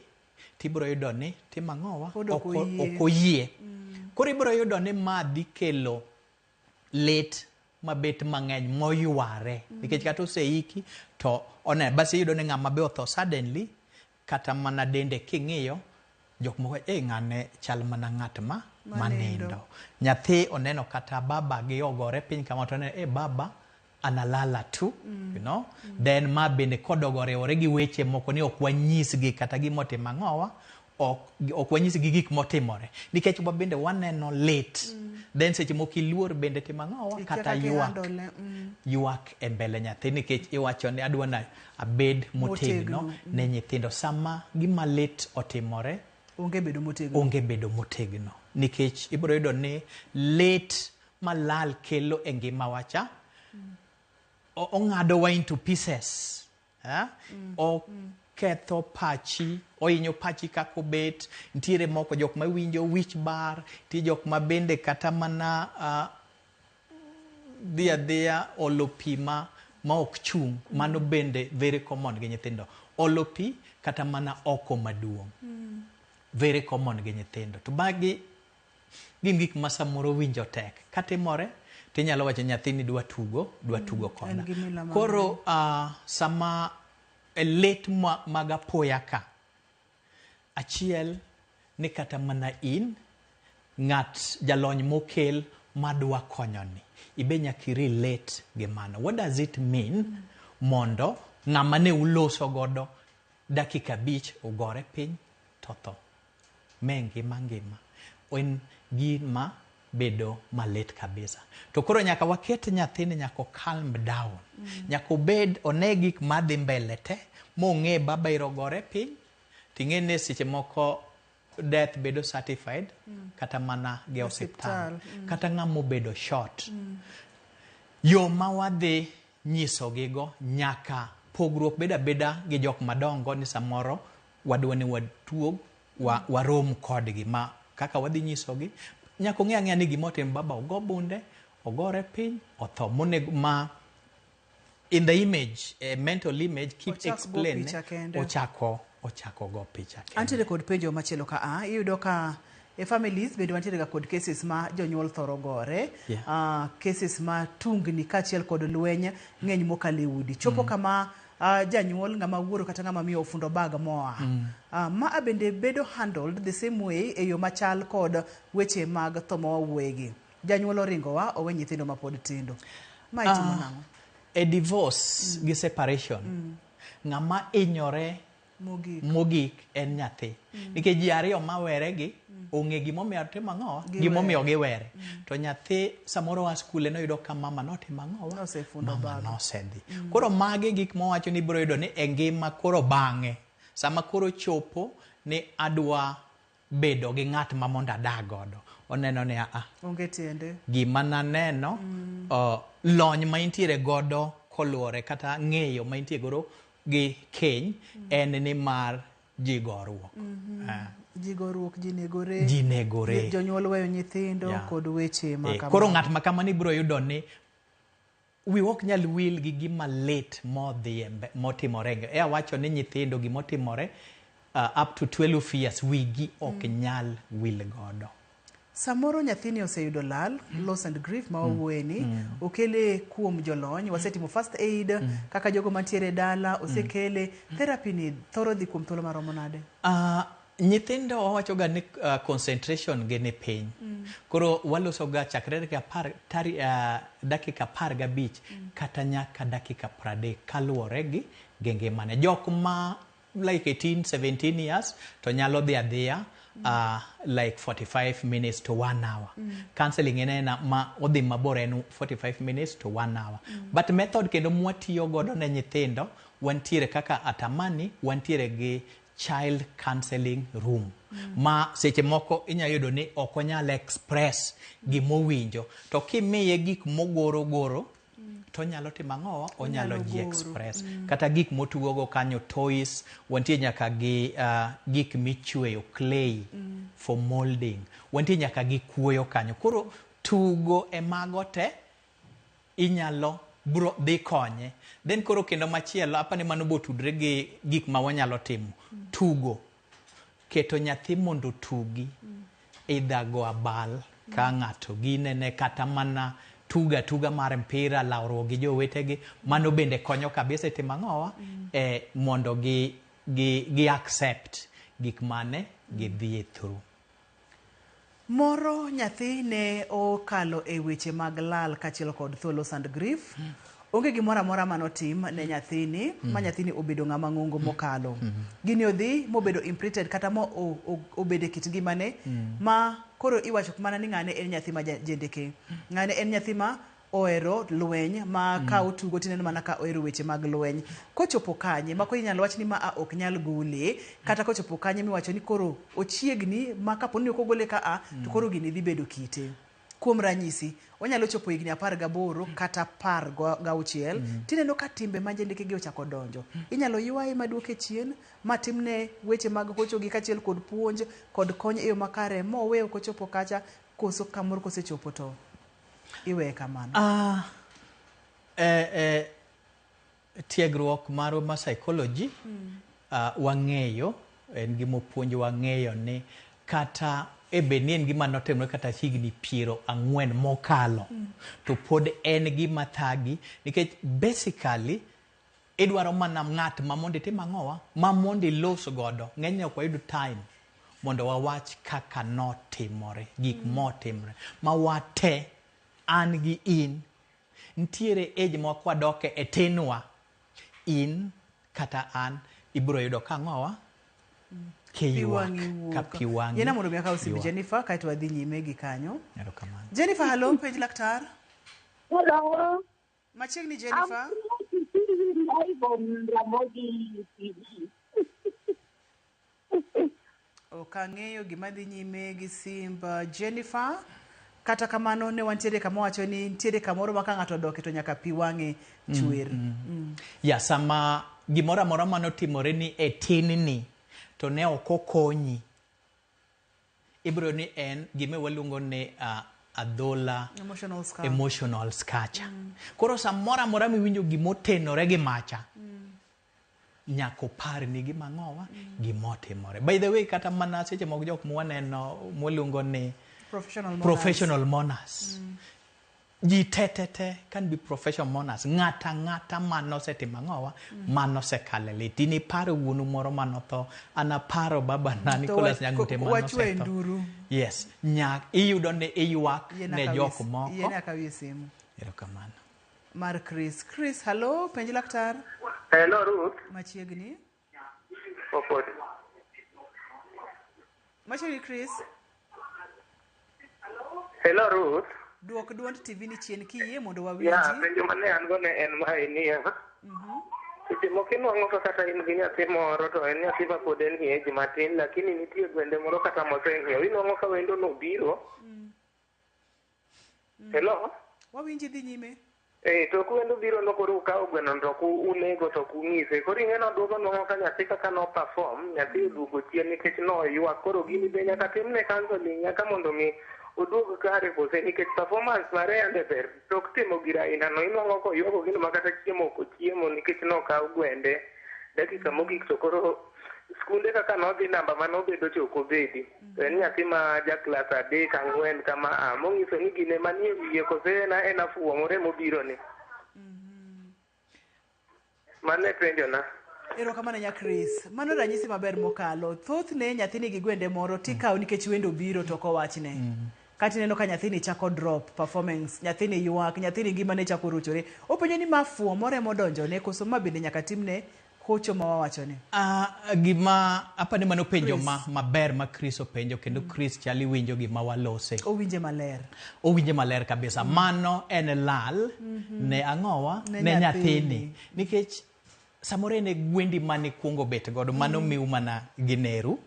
tibiro yudo ni timo ang'owa, Pod ok oyie. ok oyie. Koro ibiro yudo ni ma dhi kelo lit mabet mang'eny moyware nikech kata oseiki to one bas iyudo ni ng'ama be otho suddenly kata mana dende king'iyo jok moko e ng'ane chal mana ng'at ma Manindo. manindo. Nyathi oneno kata baba gi ogore piny kama to oneno e baba analala tu you know then ma bende kodogo oriwore gi weche moko ni ok wanyisgi kata gimotimo ang'owa ok, ok wanyisgi gik motimore nikech wabende waneno lit then seche moko iluor bende timo ang'owa Ikia kata kaka ywak ihandle, ywak e mbele nyathi nikech iwacho ni adwa na abed motegno Motegno, mm. ne nyithindo sama gima lit otimore Onge bedo motegno. onge bedo motegno nikech ibiro yudo ni lit malal kelo e ngimawa cha ong'adowa into pieces eh? Oketho pachi ohinyo pachi kaka obet nitiere moko jok ma winjo wich bar nitie jok ma bende kata mana dhi adhiya olo pi ma ok chung' mano bende very common gi nyithindo olo pi kata mana oko maduong' very common gi nyithindo to magi gin gik ma samoro winjo tek katimore tinyalo wacho nyathini dwa tugo dwa tugo koda En gi mila mang'eny. koro sama e lit mag apoya ka achiel ni kata mana in ng'at jalony mokel madwa konyoni ibe nyaka i-relate gi mano what does it mean mondo ng'ama ne uloso godo dakika 5 ogore piny to tho me ngima ngima en gima bedo malit kabisa to koro nyaka waket nyathini nyaka calm down nyaka obed one gik madhi mbele te mong'e baba iro gore piny ting'e ni seche moko death bedo certified kata mana gi osiptal Osiptal, kata ng'ama obedo short yo ma wadhi nyisogigo nyaka pogruok bedo abeda gi jok madongo ni samoro wadwa ni watuog warom kodgi ma kaka wadhi nyisogi nyaka ong'e ang'eya ni gima otim baba ogo bunde ogore piny otho monego ma in the image mental image keep Ochak go explain picha kende. ochako go picha kende. Antiere kod penjo machielo ka a iyudo ka e families bende wantiere ga kod cases ma jonyuol thoro gore cases ma tungni kaachiel kod lweny ng'eny mokalo e udi chopo kama janyuol ng'ama wuoro kata ng'ama miyo ofundo bag moa ma bende bedo handled the same way e yo machal kod weche mag tho ma wawuoyegi janyuol oringowa owe nyithindo mapod tindo ma itimo nang'o E divorce gi separation ng'ama hinyore mogik en nyathi nikech ji ariyo mawere gi ong'e gimomiyo timo ang'owa gimomiyo giwere to nyathi samoro oa skul en oyudo ka mama notimo ang'owa Nosefundo mama bag. nosedhi koro magi gik mowacho ni ibiro yudo ni e ngima koro bang'e sama koro chopo ni adwa bedo gi ng'at ma mondo adag godo oneno ni aa onge tiende gima naneno lony ma intiere godo koluwore kata ng'eyo ma intie godo gi keny en ni mar ji goruok Ji goruok ji negore Ji negore. jonyuol weyo nyithindo kod weche ma kamago. Koro ng'at ma kamano ibiro yudo ni wiwa ok nyal wil gi gima lit modhi e motimore e awacho ni nyithindo gimotimore up to 12 years wigi ok nyal wil godo. Samoro nyathini oseyudo lal loss and grief ma wawuoye ni okele kuom jolony wasetimo first aid kaka jogo mantiere dala osekele therapy ni thoro dhi kuom thuolo maromo nade? Nyithindo wawacho ga ni concentration gi ni piny koro waloso ga chakre dakika 15 kata nyaka dakika 30 kaluwore gi ngimane. Jok ma like 18 17 years to nyalo dhi adhiya like 45 minutes to 1 hour. Counseling en ena ma odhi mabor en 45 minutes to 1 hour. But method kendo mwatiyo godo ne nyithindo wantiere kaka Atamani wantiere gi child counseling room ma seche moko inyalo yudo ni ok onyal express gimowinjo to kimiye gik mogoro goro to onyalo timo ang'owa onyalo ji express kata gik motugogo kanyo toys wantie nyaka gi gik michweyo clay for molding wantie nyaka gi kuoyo kanyo koro tugo e mago te inyalo bro dhi konye then koro kendo machielo apani mano botudre gi gik ma wanyalo timo tugo keto nyathi mondo tugi Either go abal ka ng'ato ginene kata mana tuga tuga mar mpira, lawruok gi jowetegi, mano bende konyo kabisa e timo ang'owa mondo gi accept gik mane gidhie through. Moro nyathi ne okalo e weche mag lal kaachiel kod tho, loss and grief. Onge gimoro amora manotim ne nyathini ma nyathini obedo ng'ama ng'ongo mokalo. Gini odhi mobedo imprinted kata mo obedo e kit ngimane ma koro iwacho mana ni ng'ane en nyathi ma jendeke. Ng'ane en nyathi ma ohero lweny ma ka otugo tineno mana ka ohero weche mag lweny. Kochopo kanye ma koro inyalo wach ni ma a ok nyal gole, kata kochopo kanye miwacho ni koro ochiegni ma kapo ni ok ogole ka a to koro gini dhi bedo kite. Kuom ranyisi, onyalo chopo higni 18 kata 16, tineno ka timbe ma jendeke gi ochako donjo. Inyalo ywaye maduoke chien, matimne weche mag hocho gi kaachiel kod puonj kod kony e yo makare mowe ok ochopo kacha, koso kamoro kosechopo to iweye kamano. Tiegruok marwa ma psychology wang'eyo en gima opuonj wang'eyo ni kata e bed ni en gima notimore kata higni 40 mokalo to pod en gima thagi nikech basically idwaro mana ng'at ma mondo itim ang'owa ma mondo ilos godo. Ng'enyne ok wayud time mondo wawach kaka notimore gik motimore ma wate an gi in nitiere age ma kwadoke e tinwa in kata an ibiro yudo ka ang'owa Pi kiywak wang'i wuok. Ka pi wang'i Yiena mondo mi akaw simb ywak. Jennifer kaeto wadhi nyime gi kanyo. Erokamano. Jennifer, hello, penj laktar. Hello. Machiegni Jennifer. I'm glad to see you live on Ramogi TV. Ok ang'eyo gima dhi nyime gi simb Jennifer. Kata kamano ne wantiere kama wacho ni nitiere kamoro ma ka ng'ato odoke to nyaka pi wang'e chwer. Ya sama gimoro amora manotimore ni e tinni to ne ok okonyi, ibiro ni en gima waluongo ni adhola. Emotional scar. Emotional scar cha. Koro samoro amora miwinjo gimotenore gi macha nyaka oparni gima ang'owa gimotimore. By the way, kata mana seche moko jok mwaneno mwaluongo ni Professional mourners. Professional mourners, ji te te te can be professional mourners. Ng'ata ng'ata manosetimo ang'owa manosekale lit. In iparo wuonu moro manotho, an aparo babana To Nicholas Nyang'ute wachwe manosetho. nduru. Yes, iyudo ni iywak Yiena ne akawie jok moko. Yiena akawie simu Erokamano. Mar Chris. Chris, hello, penj laktar. Hello, Ruth. Machiegni. Opod. Machiegni Chris. Hello, Ruth. Duok duond TV ni chien kiyie mondo Ya, wawinji. penjo mane an go ne en mae niya. Seche moko inwang'o ka kata in gi nyathi moro to en nyathi ma pod en gi age matin, lakini nitie gwende moro kata moseng'iew. Inwang'o ka wendo no biro. Hello? Wawinji, dhi nyime. Eh, tok wendo biro no koro ukawo gweno to ok unego to ok ung'ise. Koro ing'e noduogo nwang'o ka nyathi kaka no perform, nyathi oduogo chien nikech noywak. Koro gini be nyaka timne counseling nyaka mondo mi oduog kare kose nikech performance mare yande ber. Tok timo gir aina no inwang'o koywago gino ma kata chiemo ok ochiemo nikech nokaw gwende dakika mogik to koro skunde kaka nodhi namba manobedo cha ok obedi. To en nyathi ma ja klas 3 4 kama a mong'iso ni gine manie wiye kose en afuwo moro emobiro ni. Mano e penjona. Erokamano nya Chris. Mano ranyisi maber mokalo. Thothne nyathini gi gwende moro tikawo nikech wendo obiro to ok owachne. Kata ineno ka nyathini chako drop performance, nyathini ywak, nyathini ngimane chako ruchore. Openjo ni ma fuwo moro emodonjone koso ma bende nyaka timne hocho ma wawachone. Gima apani mano penjo Chris. ma maber ma Chris openjo kendo Chris chali winjo gima walose. Owinje maler. Owinje maler kabisa. Mano en lal ne ang'owa Ne ne nyathini. nyathini nikech samoro en e gwendi mane ikuongo bet godo mano miu mana gi neru.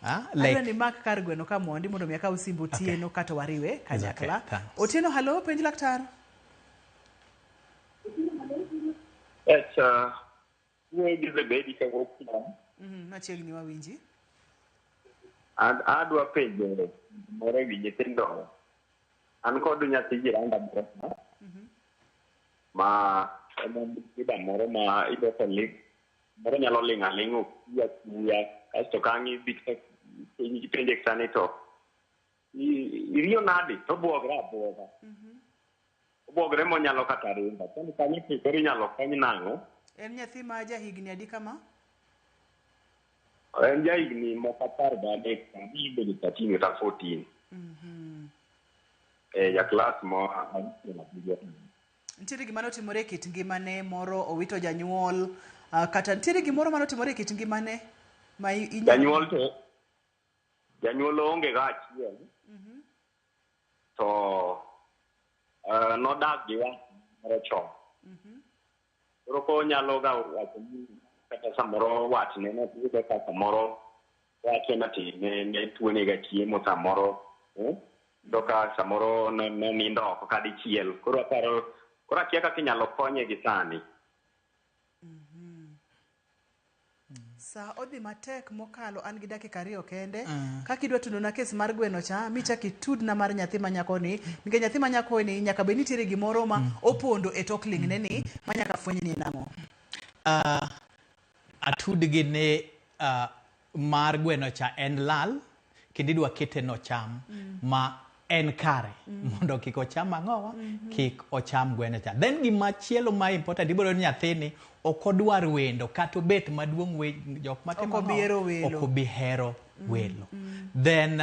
Adwa Like, ni mak kar gweno ka mondi mondo mi akaw simb Otieno kato wariwe kanyakla. Okay, thanks. Otieno, hello, penj laktar. Yes, wuoyo gi Zebedi kawuok kuom. Machiegni wawinji. Adwa penjo moro ewi nyithindo. An kod nyathi jiranda moro ma en gi shida moro ma iyudo ka ling' moro nyalo ling' aling'a okuya kuya kasto ka ang' idhi penje kata ni to Iriyo nade to obwogre abwoga. Obwogre monyalo kata ringo. Koni kanyo to koro inyalo kony nang'o? En nyathi ma jahigni adi kama? En jahigni moko 13 sani bedo 13 kata 14. Ja klas mo 6. Nitiere gima notimore e kit ngimane moro owito janyuol kata nitiere gimoro manotimore e kit ngimane ma inyalo Janyuol to janyuol onge ga achiel. To nodak gi wat moro chon. Koro konyalo ga wacho ni kata samoro watne ne yudo ka samoro wacho ni ne tuone ga chiemo samoro to ka samoro nonindo oko kadichiel. Koro aparo koro akia kaka inyalo konye gi sani. Sa odhi matek mokalo an gi dakika 2 kende. Kaka idwa tudona kes mar gweno cha michak itudna mar nyathi ma nyakoni nikech nyathi ma nyakoni nyaka bed nitiere gimoro ma opondo e tok ling'ne ni ma nyaka fweny ni en ang'o. Atudgi ni mar gweno cha en lal kendo idwa kete nocham ma en kare mondo kik ocham ang'owa kik ocham gweno cha. Then gimachielo ma important ibiro ni nyathini ok odwar wendo kata obet maduong' jok matimo Ok obi hero welo. Ok obi hero welo. Then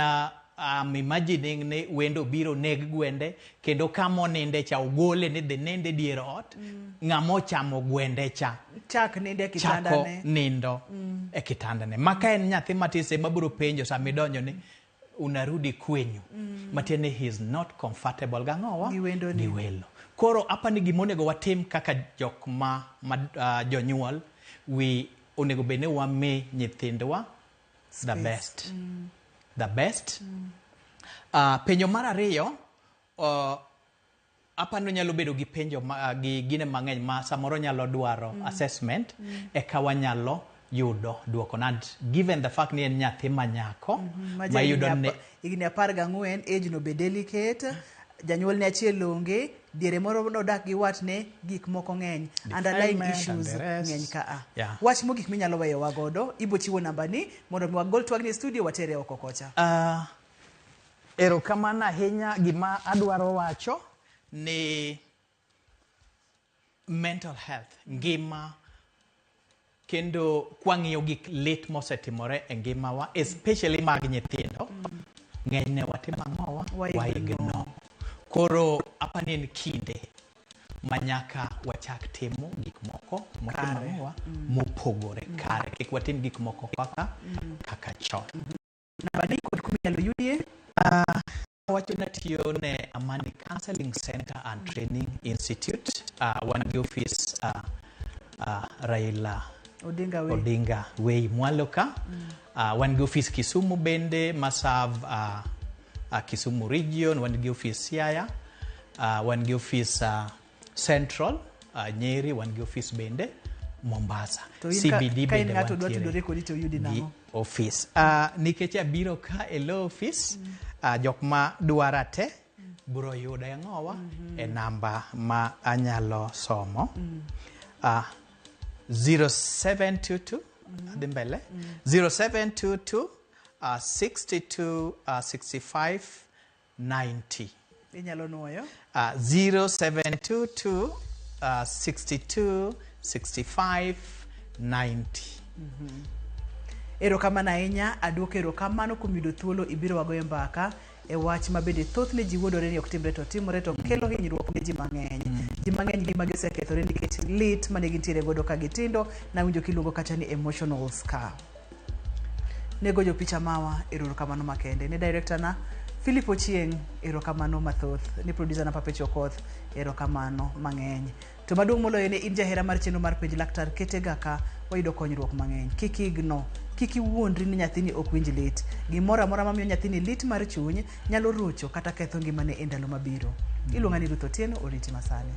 I'm imagining ni wendo biro neg gwende kendo kama oninde cha ogole ni dhi ninde dier ot ng'ama ochamo gwende cha chak ninde e chako kitandane. nindo e kitandane. Ma ka en nyathi matis ema biro penjo sama idonjo ni unarudi kwenyu. Matiende ni he is not comfortable gang'owa Gi wendo ni. gi welo. Koro apani gima onego watim kaka jok ma jonyuol we onego bed ni wami nyithindwa the best. The best. Penjo mar ariyo apani nyalo bedo gi penjo gi gine mang'eny ma samoro nyalo dwaro assessment eka wanyalo yudo duoko. And given the fact ni en nyathi ma nyako ma yudo ni higni 14 age no be delicate, janyuol ne achiel onge, diere moro nodak gi watne, gik moko ng'eny, underlying issues ng'eny ka a. Wach mogik minyalo weyowa godo, ibo chiwo namba ni mondo mi wagol twagni e studio watere oko kocha. Erokamano ahinya. Gima adwaro wacho ni mental health, ngima kendo kwang'iyo gik lit mosetimore e ngimawa, especially mag nyithindo, ng'enyne watimo ang'owa? Waigno. Koro apani en kinde ma nyaka wachak timo gik moko motimo ang'owa mopogore kare. Kik watim gik moko kaka chon. Namba ni kod kuma inyalo yudie? Wacho natiyo ne Amani Counseling Center and Training Institute. Wan gi office Raila Odinga Way. Odinga Way mwalo ka. Wan gi office Kisumu bende ma serve Kisumu region. Wan gi office Siaya. Wan gi office Central Nyeri. Wan gi office bende Mombasa. CBD ka in bende ng'ato dwa wantiere tudore kodi to oyudi gi nang'o? office. Nikech abiro ka e law office, jok ma dwara te biro yuda e ang'owa e namba ma anyalo somo. 0722 adhi mbele 0722 62 65 90. Inyalo nuoyo? 0722 62 65 90. Erokamano ahinya, aduoko erokamano kuom yudo thuolo ibiro wagoyo mbaka e wach ma bende thothne ji wuondore ni ok timre to timore to kelo hinyruok ne ji mang'eny. Ji mang'eny ngimagi osekethore nikech lit mane gintiere godo ka gitindo, nawinjo kiluongo kata ni emotional scar. Nego jopicha mawa erokamano makende. Ne director na Philip Ochieng' erokamano mathoth. Ne producer na Papecho Okoth erokamano mang'eny. To maduong' moloyo ne in jahera mar chenro mar Penj Laktar, kete ga ka wayudo konyruok mang'eny. Kik igno, kik iwuondri ni nyathini ok winj lit. Gimoro amora mamiyo nyathini lit mar chuny nyalo rocho kata ketho ngimane e ndalo mabiro. Iluonga ni Ruth Otieno, oriti masani.